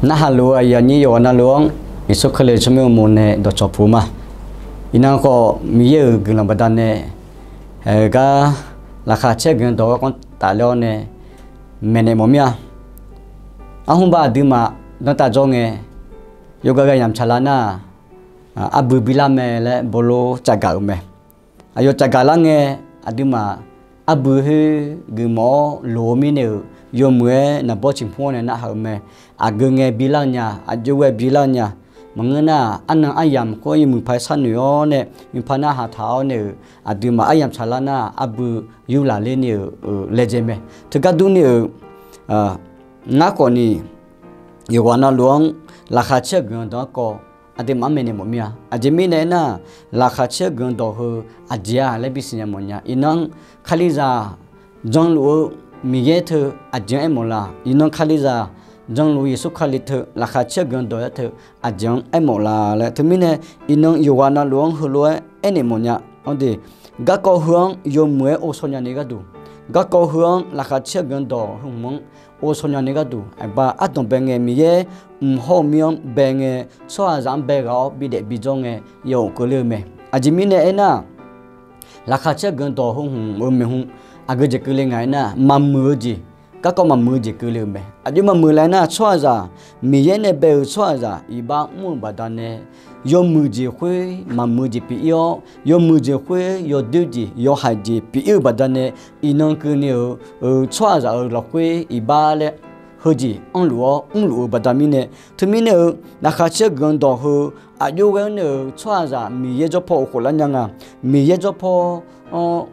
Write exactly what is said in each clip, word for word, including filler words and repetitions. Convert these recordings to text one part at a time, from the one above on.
Narhaq luf-eu aqyuif aqnyir yawqghaq navluf-anr Yeqsur Kali tsawrmyanr uqmov nae dawqcawq puq ma. Iqnan khawf Miqyaer-euq guiqlanq baqdanae, gar laqkhaq caer guiqlanq dawq-eu garkawv tafler-awr nae maeqnaeq mawf mir-a. Arhmr ba aqduimaf danrtav jawr ngae, yawqghaq ghae yamq tsaqlar nar-aq, arbui bilar mae laer bawlor cavgaq-euq mae. Aqyawf cavgaq lar ngae, aqduimaf arbui khoer geufmawf-awr loq-eu mirnae-euq yawmuiq-aer naqbawr ciqpmr-awr nae narhaq-euq mae. Aqgeu ngae bilar-eu nya, aqjox ghae bilar-eu nya. Maqngeur nar-aq, arnan aryamq khoer yawmuiq paq-aer sharnoeq-awr nae, nymrpaq narhaq taq-awr nae-euq aqduimaf aryamq tsaqlar nar-aq, arbui yurlaq ler ni-euq laejae mae. Teugar durni-euq, ngar khawfni yawqghaq navluf-anr laqkhaq caer-eu guiqlanq dawq-anr kawv, aqduimaf-anr maeqnaeq mawf mir-a. Aqjeq mirnae aernar-aq, laqkhaq caer-eu guiqlanq dawq heu aqjeq-a laer bisiqnya mawfnya. Iqnan kalizaq janluf-eu Miqyaer teu aqjeq-anr aermawf la? Iqnan kalizaq janluf-eu Yeqsur Kali teu laqkhaq caer-eu guiqlanq dawq-aer teu aqjeq-anr aermawf la laer teumirnae, iqnan yawqghaq navluf-anr heulof-aer aernaeq mawfnya. Awr de, garkawv heu-anr yawmuiq-aer ghovshaw nyani gharduq, garkawv heu-anr laqkhaq caer-eu guiqlanq dawq heu hmq-anr ghovshaw nyani gharduq, aqbar ardanq bae ngae Miqyaer mq hawr-eu mir-anr bae ngae, tsawrhaqzaq-anr bae ghaq-awr bidaef bijawr ngae, yaof keuvler-eu mae. Aqjeq mirnae aernar-aq, laqkhaq caer-eu guiqlanq dawq heu hmq-eu maeqhu aqgeu jeq keuvle nga aernar-aq, maqmuiq-eu jeq, garkawv maqmuiq-eu jeq keuvle-euq mae. Aqjox maqmuiq laer nar-aq, tsawrhaqzaq, Miqyaer nae bae-euq tsawrhaqzaq iqbax mr-eu baqdanae, yawmuiq jeq khoer maqmuiq jeq pyeuf-ir-awr, yawmuiq jeq khoer yawdoer jeq yawhaiq jeq pyeuf-ir-eu baqdanae, iqnan keuvni-euq tsawrhaqzaq-euq lafkhoer iqbax laer heujeq anrluf-awr mrluf-eu baqda mirnae, teumirnae-euq laqkhaq caer-eu guiqlanq dawq heu aqjox ghae-anr nae-euq tsawrhaqzaq Miqyaer jawrpaw of khof lar nya nga, Miqyaer jawrpaw-anr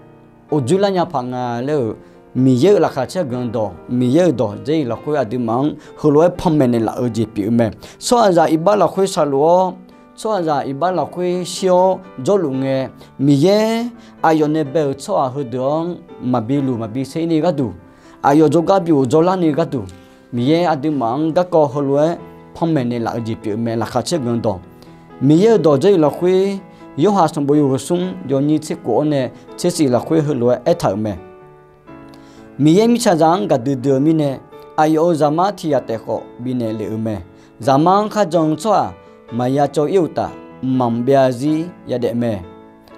of dzoerlar nya paq nga laer-euq, Miqyaer-euq laqkhaq caer-eu guiqlanq dawq, Miqyaer-euq dawq dzaeryuif lafkhoer aqduimaf-anr heulof-aer panmaeq naeqlaf-eu jeq pyeuf-eu mae. Tsawrhaqzaq iqbax lafkhoer shaqluf-awr, tsawrhaqzaq iqbax lafkhoer shir-awr jawrluf ngae, Miqyaer aqyawf nae bae-euq tsawrhaq heudeuq-anr maqbi luq maqbi ser ni gharduq, aqyawf jawrgar bi of jawrlar ni gharduq, Miqyaer aqduimaf-anr garkawv heulof-aer panmaeq naeqlaf-eu jeq pyeuf-eu mae. Laqkhaq caer-eu guiqlanq dawq, Miqyaer-euq dawq dzaeryuif lafkhoer, Yorhaq sanqbof yawhuiq smr yawnyir tser khof-awr nae tser shif lafkhoer heulof-aer aertaq-euq mae. Miqyaer mirtsaqzaq-anr gaqdui dui-eu mirnae, aqyawf-euq Zaqmar tiq ghaq taef khawf bifnaeq lef-euq mae. Zaqmar-anr kharjan-eu tsawrhaq maqya cawv-ir uqtaf, mqmaq maqbyav zarzir yadaef mae.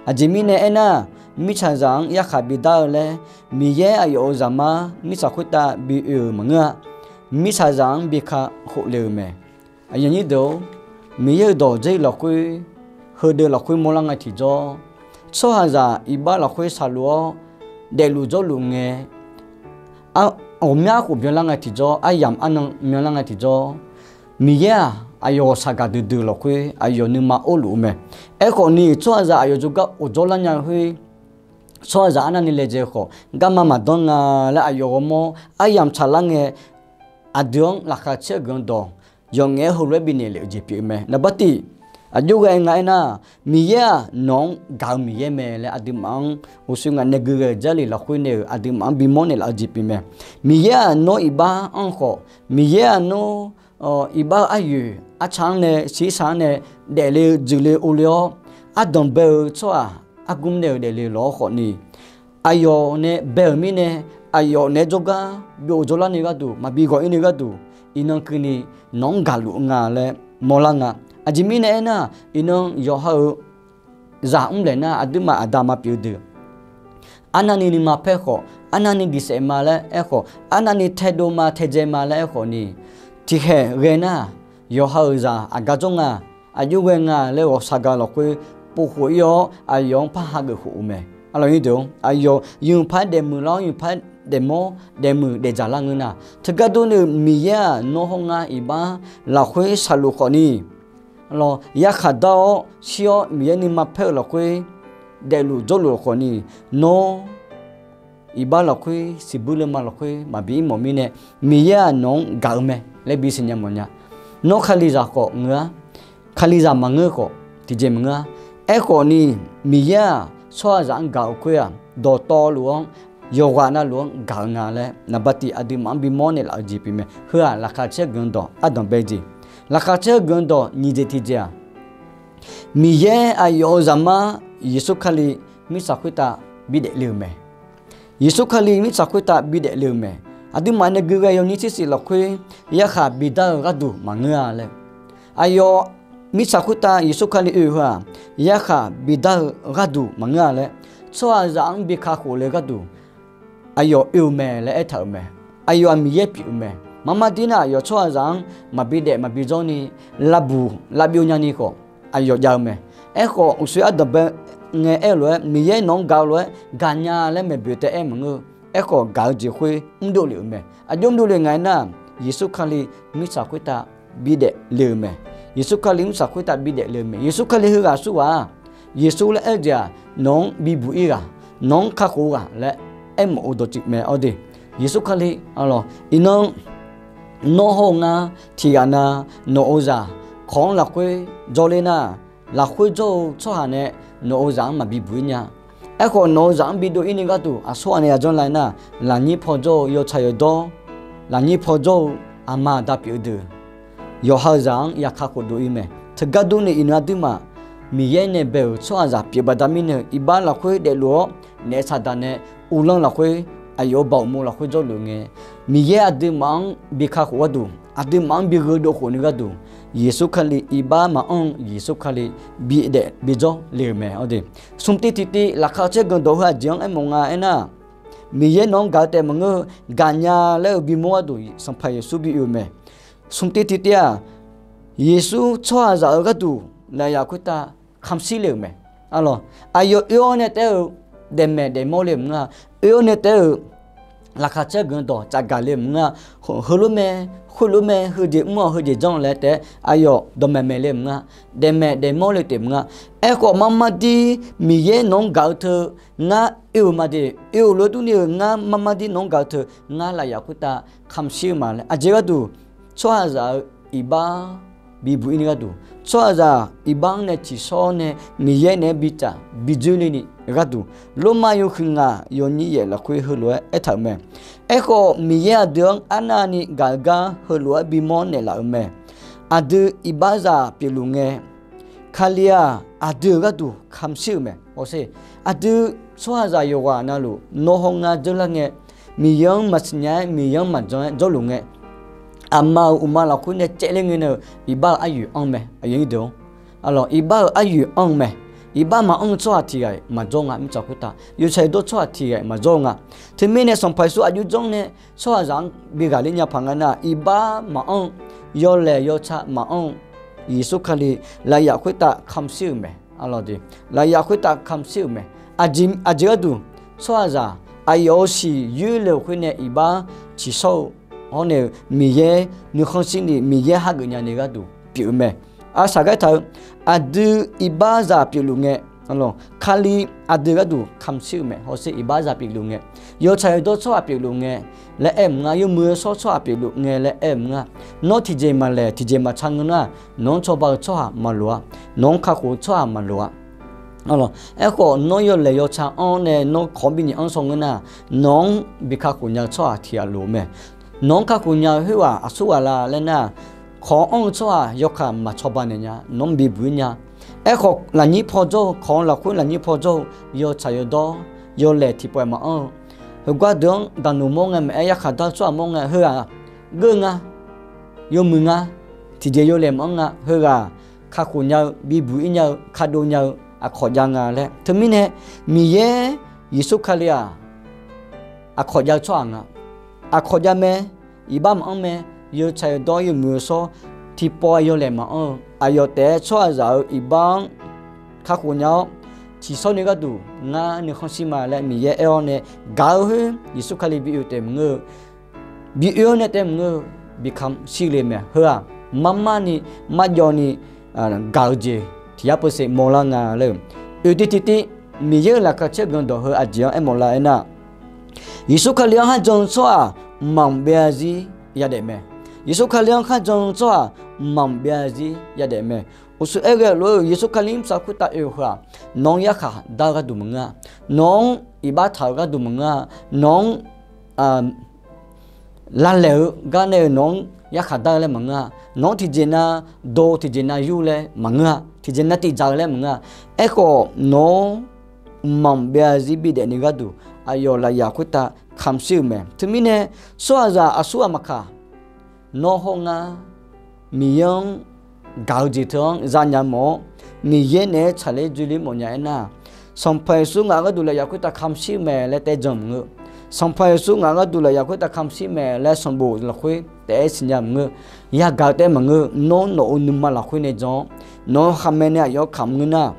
Aqjeq mirnae aernar-aq, mirtsaqzaq-anr yarkhaq bidar-eu laer, Miqyaer aqyawf-euq Zaqmar mirtsaq khoertav bi oe-euq maqngeur-a. Mirtsaqzaq-anr bi ka khofle-euq mae. Aqyuif aqnyir deuq-or, Miqyaer-euq dawq dzaeryuif lafkhoer, heudeuq lafkhoer mawrlar ngae tiqjawr, tsawrhaqzaq iqbax lafkhoer shaqluf-awr daefluf jawrluf ngae, ghawqmyanr khof byanlar ngae tiqjawr, aryamq arnan myanlar ngae tiqjawr, Miqyaer-aq, aqyawf ghawqshaq gaqdui dui-eu lafkhoer aqyawf nuima orluf-eu mae. Aerkhawf ni, tsawrhaqzaq aqyawf jawrgar of jawrlar nya khoer, tsawrhaqzaq arnavni laejae-eu khawf, garma maqdanr nga laer aqyawf ghawrmawr aryamq tsaqlar ngae, aqdui-anr laqkhaq caer-eu guiqlanq dawq yawf ngaef-aer heulof-aer bifnaeq lef-eu jeq pyeuf-eu mae. Naqbar tif, aqjox ghae nga aernar-aq, Miqyaer-aq nawq-anr gaq-eu Miqyaer mae laer aqduimaf-anr uqshoe ngaq nae gui ghae-euq Jarlif lafkhoer nae-euq aqduimaf-anr bimawr naeqlaf-eu jeq pyeuf mae. Miqyaer-aq nawr iqbax anr-eu khawf, Miqyaer-aq nawr iqbax-eu aryoeq arca-anr nae shiqshaq-anr nae daefle-eu dzoeqle ovle-awr, ardanq bae-eu tsawrhaq argmr nae-euq daefle lawq-awr khawfni, aqyawf nae bae-euq mirnae, aqyawf naeq-aer jawrgar bi of jawrlar ni gharduq, maqbi ghawq-ir ni gharduq, iqnan keuvni nawq-anr gaqluf nga laer mawrlar nga. Aqjeq mirnae aernar-aq, iqnan yawqha-euq zaq mr laeq nar aqduimaf aqda ma pyeuf-eu deuq, arnavni nuima paer khawf, arnavni diqsaef ma laer aerkhawf, arnavni taedov ma taedzae ma laer aerkhawfni, tiqkhaeq ghae nar, yawqha-euq zaq aqgar jawr nga, aqjox ghae nga laer ghawqshaq gaq lafkhoer povkhof-ir-awr, aqyawf-anr par hageuf khof-eu mae. Aqyawf yawqpar-aer daefmuiq lar-awr yawqpar-aer daefmawr daefmuiq daefdzaq lar ngeur nar, teugar durni-eu Miqyaer-aq nawr hawr ngar iqbax lafkhoer shaqluf khawfni, yarkhaq dar-awr shir-awr Miqyaer nuima paer-eu lafkhoer daefluf jawrluf khawfni, nawr iqbax lafkhoer siqbuir leuma lafkhoer maqbi ir mawf mirnae, Miqyaer-aq nawq-anr gaq-eu mae laer bisiqnya mawfnya. Nawr kalizaq khawf ngeur-ar, kalizaq maqngeur khawf tiqjeq maqngeur-ar. Aerkhawfni, Miqyaer-aq tsawrhaqzaq-anr gaq-eu khoer-aq, dawqtawvluf-anr, yawqghaq navluf-anr gaq-eu nga laer naqba tif aqduimaf-anr bimawr naeqlaf-eu jeq pyeuf mae. Heu-aq laqkhaq caer guiqlanq dawq ardanq bae jeq. Laqkhaq caer guiqlanq dawq nyiq jeq tiqjeq-aq, Miqyaer aqyawf-euq Zaqmar Yeqsur Kali mirtsaq khoertav bidaef le-euq mae. Yeqsur Kali mirtsaq khoertav bidaef le-euq mae. Aqduimaf nae gui ghae yawnyir tser shif lafkhoer yarkhaq bidar-eu gharduq maqngeur-a laer. Aqyawf mirtsaq khoertav Yeqsur Kali oe-eu heu-aq, yarkhaq bidar-eu gharduq maqngeur-a laer, tsawrhaqzaq-anr bi kakhof le-eu gharduq aqyawf oe-eu mae laer aertaq-euq mae. Aqyawf-aq Miqyaer pyeuf-eu mae. Marmar dir nar, aqyawf tsawrhaqzaq-anr maqbi daef maqbi jawrni, lavbuq lavbyov nyani khawf aqyawf jav-eu mae. Aerkhawf, uqshoe ardanqbae ngae aer-eu lof-aer, Miqyaer nawq-anr gaq-eu lof-aer gaqnya laer maeqboeq taef aer maqngeur-eu. Aerkhawf, gaq-eu jeq khoer mrdov lef-euq mae. Aqjox mrdov lef nga aernar, Yeqsur Kali mirtsaq khoertav bidaef le-eu mae. Yeqsur Kali mirtsaq khoertav bidaef le-eu mae. Yeqsur Kali heughaq aqsurghaq-aq, Yeqsur laer aer-eu jeq-aq, nawq-anr bibuq ir ghaq, nawq-anr kakhof-eu ghaq laer aermawf-eu dawqtsuif mae awr de. Yeqsur Kali, arlawq, iqnan nawr hawr-eu ngar tiqghaq na, nawq-euq zaq kawq-anr lafkhoer jawrler nar, lafkhoer jawr-eu tsawrhaq nae nawq-euq zaq-anr maqbi buq ir nya. Aerkhawf, nawq-euq zaq-anr bidov ir ni gharduq aqsurghaq nae yajanr la nar, lafnyir paw jawr-eu yawtsaq yawdawr, lafnyir paw jawr-eu aqma aqda pyeuf-eu deuq, yawqha-euq zaq-anr yakakhof dov ir mae. Teugar durni iqnan aqduimaf Miqyaer nae bae-euq tsawrhaqzaq pyeuf baqda mirnae, iqbax lafkhoer daefluf-awr naef saqdaq nae uvlanr lafkhoer, aqyawf-euq baoq mov lafkhoer jawrluf ngae, Miqyaer aqduimaf-anr bi kakhof gharduq, aqduimaf-anr bi gheudov khofni gharduq, Yeqsur Kali iqbax maqanr-eu Yeqsur Kali bidaef bijawr le-euq mae awr de. Smr tiv tiqtiv laqkhaq caer ganq dawq heu aqjeq-anr aermawf nga aernar, Miqyaer nawq-anr gaq-eu taef maqngeur-eu, gaqnya laer-eu bimawr gharduq Sanqpaq Yeqsur bi oe-eu mae. Smr tiv tiqtiv-aq, Yeqsur tsawrhaqzaq-eu gharduq lafyaf khoertav kamq shir le-euq mae. Arlawq, aqyawf oe-awr nae taef-aer-eu daefmaeq daefmawr le maqngeur-a. Oe-awr nae taef-aer-eu laqkhaq caer ganq dawq tsafgaq le maqngeur-a. Heulof mae, khoerlof mae, heujeq mr-awq, heujeq janr laer taef-aer aqyawf dawqmaeq maeq le maqngeur-a. Daefmaeq daefmawr le taef maqngeur-a. Aerkhawf, marmar dir Miqyaer nawq-anr gaq-eu teu ngar oe-euq ma de, oe-euq lof-aer durni-euq ngar marmar dir nawq-anr gaq-eu teu ngar lafyaf khoertav kamq shir-eu ma laer. Aqjeq gharduq, tsawrhaqzaq-eu iqbax bibuq ir ni gharduq, tsawrhaqzaq iqbax-anr nae tsiqshawr-awr nae Miqyaer naeq-aer bitsaf bidzoer le ni gharduq, Lormav yawhuiq ngaq yawnyir yaef lafkhoer heulof-aer aertaq-euq mae. Aerkhawf, Miqyaer aqdui-anr arnavni gaq-eu gar heulof-aer bimawr naeqlaf-euq mae. Aqdui iqbaxzaq pyeufluf ngae, Kali-aq aqdui-euq gharduq kamq shir-euq mae. Hawsher, aqdui tsawrhaqzaq yawqghaq navluf nawr hawr ngar dzeurlar ngae, Miqyaer-anr maqsiq nya-aer, Miqyaer-anr maqjan-aer jawrluf ngae, aqma-euq uqma lafkhoer nae caevler ngae nae-euq iqbax-euq aryoeq anr mae. Aqyuif aqnyir deuq-or, arlawq, iqbax-euq aryoeq anr-eu mae. Iqbax maqanr-eu tsawrhaq tiqghaq-iq maqjawr nga. Mirtsaq khoertav yawtsaq yawdawr tsawrhaq tiqghaq-iq maqjawr nga. Teumirnae Sanqpaq Yeqsur aqjox janr nae tsawrhaqzaq-anr bi ghaqler nya paq nga nar, iqbax maqanr-eu, yawlaeq yawtsaq maqanr-eu, Yeqsur Kali lafyaf khoertav kamq shir-euq mae. Arlawq de, lafyaf khoertav kamq shir-euq mae. Aqjeq gharduq, tsawrhaqzaq aqyawf-euq siq yoerle-euq khoer nae iqbax tsiqshawr-eu hawr nae-euq Miqyaer nuikhanr shir ni Miqyaer hageuf nya ni gharduq pyeuf-eu mae. Arsaq gar taq-eu, aqdui iqbaxzaq pyeufluf ngae, Kali aqdui gharduq kamq shir-euq mae. Hawsher, iqbaxzaq pyeufluf ngae, yawtsaq yawdawr tsawrhaq pyeufluf ngae laer aer-eu maqnga, yawmuiq yawshawr tsawrhaq pyeufluf ngae laer aer-eu maqnga. Nawr tiqjeq maqlaeq tiqjeq maqtsa ngeur nar, nawq-anr cawba-eu tsawrhaq maqloq-a. Nawq-anr kakhof-eu tsawrhaq maqloq-a. Aerkhawf, nawr yawlaeq yawtsaq anr nae nawr kawq-anr binyiq anr shaw ngeur nar, nawq-anr bi kakhof nya-eu tsawrhaq tiqghaq loq-eu mae. Nawq-anr kakhof nya-eu khoerghaq aqsurghaq la laer nar, kawq-anr anr-eu tsawrhaq yawkaq maqcawba naeq nya, nawq-anr bibuq ir nya. Aerkhawf, lafnyir paw jawr-eu, kawq-anr lafkhoer lafnyir paw jawr-eu, yawtsaq yawdawr, yawlaeq tiqpawf-iq maqanr-eu, heugar deuq-anr daqnuq mawr ngae maqaer, yarkhaq dar-eu tsawrhaq mawr ngae, heughaq geur nga, yawmuiq nga, tiqjeq yawlaeq maqanr nga, heughaq kakhof nya-eu, bibuq ir nya-eu, kadov nya-eu aqkawq jav nga laer. Teumirnae, Miqyaer Yeqsur Kali-aq, aqkawq jav-eu tsawrhaq nga. Aqkawq jav mae, iqbax maqanr mae, yawtsaq yawdawr yawmuiq yawshawr, tiqpawf yawlaeq maqanr-eu, aqyawf taef-aer tsawrhaqzaq-euq iqbax-anr kakhof nya-awr, tsiqshawr ni gharduq ngar nuikhanr shir ma laer Miqyaer aer-awr nae gaq-eu khoer Yeqsur Kali bi oe taef maqngeur-eu, bi oe-awr nae taef maqngeur-eu, bi kamq shir le mae. Heu-aq, marmar ni, marjawv ni, gaq-eu jeq tiq yar peuseq mawrlar nga laer-eu. Oeq tiv tiqtiv, Miqyaer-euq laqkhaq caer ganq dawq heu aqjeq-anr aermawf lar aernar, Yeqsur Kali-anr kharjan-eu tsawrhaq mqmaq byav zarzir yadaef mae. Yeqsur Kali-anr kharjan-eu tsawrhaq mqmaq byav zarzir yadaef mae. Uqshoe aer ghae-eu lof-aer, Yeqsur Kali mirtsaq khoertav oe-eu heu-aq, nawq-anr yarkhaq dar-eu gharduq maqngeur-a. Nawq-anr iqbax taq-euq gharduq maqngeur-a. Nawq-anr lavlaeq-eu gar nae-eu nawq-anr yarkhaq dar-eu laer maqngeur-a. Nawq-anr tiqjeq na dov, tiqjeq na yur laer maqngeur-a. Tiqjeq na tivdzaq-eu laer maqngeur-a. Aerkhawf, nawq-anr mqmaq byav zarzir bidaef ni gharduq, aqyawf lafyaf khoertav kamq shir-euq mae. Teumirnae tsawrhaqzaq aqsurghaq maqkaq, nawr hawr ngar Miqyaer-anr gaq-eu jeq teu-anr zanya mawf-awr, Miqyaer naeq-aer tsaqler dzoerler mawfnya aernar, Sanqpaq Yeqsur ngaq-euq gharduq lafyaf khoertav kamq shir mae laer taev jan maqngeur. Sanqpaq Yeqsur ngaq-euq gharduq lafyaf khoertav kamq shir mae laer sanqbof lafkhoer taef-aer siqnya maqngeur. Yagaq-eu taef maqngeur. Nawr nawq-euq nuima lafkhoer nae jan-awr, nawq-anr khaqmae nae aqyawf-anr kamq ngeur nar,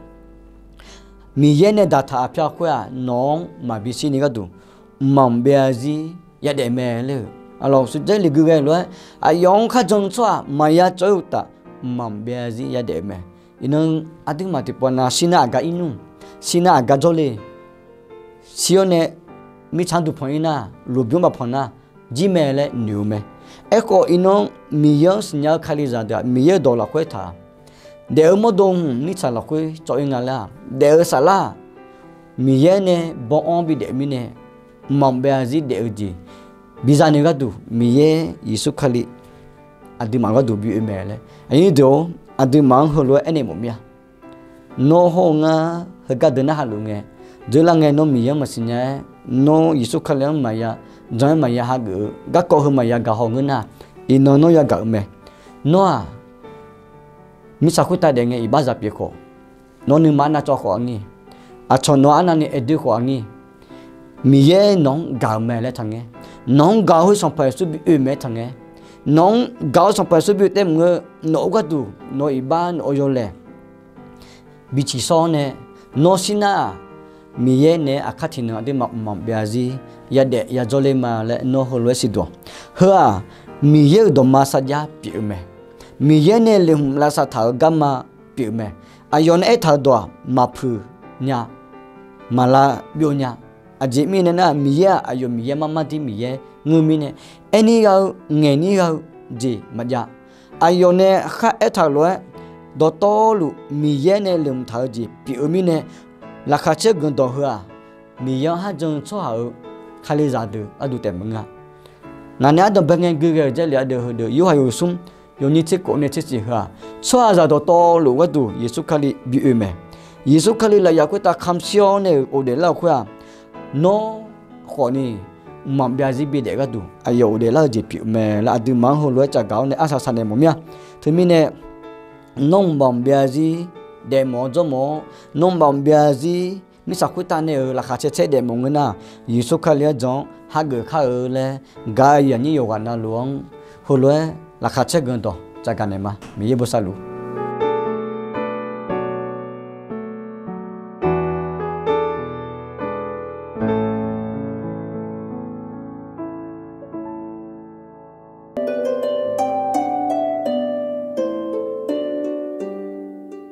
Miqyaer nae daqtaq-aq pyar khoer-aq, nawq-anr maqbi shirni gharduq mqmaq maqbyav zarzir yadaef mae laer-euq. Aqlawq suqdzaer le gui ghae lof-aer, aqyawf-anr kharjan-eu tsawrhaq maqya cawv-ir uqtaf, mqmaq maqbyav zarzir yadaef-eu mae. Iqnan aqduimaf tiqpawf nav shir nar aqgar ir nmr, shir nar aqgar jawrle, shir-awr nae mirtsaq duq panq-ir nar, lmqbymr bafpanq nar, jir mae laer noeq-eu mae. Aerkhawf iqnan Miqyaer-anr siqnya-eu kalizaq deuq-aq, Miqyaer-euq dawq lafkhoer taq-aq, daef-eu mawrdo hmq mirtsaq lafkhoer cawv-ir nga laer-aq, daef-eu saflar-aq, Miqyaer nae baw-anr bidaef mirnae, mqmaq maqbyav zarzir daef-eu jeq biza ni gharduq, Miqyaer Yeqsur Kali aqduimaf gharduq bi oe mae laer. Aqnyir deuq-or, aqduimaf-anr heulof-aer aernaeq mawf mir-a. Nawr hawr-eu ngar heugar deuq narhaq luf ngae, dzeurlar ngae nawr Miqyaer-anr maqsiq nya-aer, nawr Yeqsur Kali-anr maqya jan-aer maqya hageuf-eu garkawv heu maqya gaq haw ngeur nar, iqnan nawr yagaq-eu mae. Nawr-aq, mirtsaq khoertav daef ngae iqbax zaq pyeuf khawf, nawr nuima arnav cawv khawf-a ngir, aqcawq nawq arnavni aer doer khawf-a ngir, Miqyaer nawq-anr gaq-euq mae laer taqngaer. Nawq-anr gaq-eu khoer Sanqpaq Yeqsur bi oe mae-aer taqngaer. Nawq-anr gaq-eu Sanqpaq Yeqsur bi oe taef maqngeur. Nawq-euq gharduq nawq-eu iqbax nawq-eu yawlaeq bi ciqsawr-awr nae, nawr shir nar-aq, Miqyaer naeq-aer aqkar tiqnan aqduimaf mqmaq maqbyav zarzir yadaef yajawr ler ma laer nawr heulof-aer siqduq-awq. Heu-aq, Miqyaer-euq dawqma sarjax pyeuf-eu mae. Miqyaer nae leqhmq lavsav taq-euq garma pyeuf-eu mae. Aqyawf nae aertaq-euq dawq-aq, maqpuiq nya, maqlav byov nya. Aqjeq mirnae nar, Miqyaer-aq, aqyawf Miqyaer mar mar dir Miqyaer ngeur mirnae, aerni gha-eu ngaeqni gha-eu jeq maqjav. Aqyawf nae khar aertaq-euq lof-aer, dawqtawvluf Miqyaer nae leqhmq taq-eu jeq pyeuf-eu mirnae, laqkhaq caer guiqlanq dawq heu-aq, Miqyaer-anr kharjan-eu tsawrhaq-euq kalizaq deuq gharduq taef maqngeur-a. Ngaq nae ardanqbae ngae gui ghae-euq Jarlif ardeuv heudeuq Yorhaq yawhuiq smr yawnyir tser kof nae tser siq heu-aq, tsawrhaqzaq dawqtawvluf gharduq Yeqsur Kali bi oe mae. Yeqsur Kali lafyaf khoertav kamq shir-awr nae-euq ghofdaef lar-eu khoer-aq, nawr khawfni mqmaq maqbyav zarzir bidaef gharduq aqyawf ghofdaef lar-eu jeq pyeuf mae laer aqduimaf-anr heulof-aer cavgaq-awr nae arsaq saq naeq mawf mir-a. Teumirnae, nawr mqmaq maqbyav zarzir daefmawf-awr jawrmawf-awr, nawr mqmaq maqbyav zarzir mirtsaq khoertav nae-euq laqkhaq caer caer daefmawf ngeur nar, Yeqsur Kali-anr jan-awr hageuf kar-eu laer, gaq-eu aqnyir yawqghaq navluf-anr heulof-aer laqkhaq caer guiqlanq dawq cavgaq naeq ma. Miqyaer bosav luf.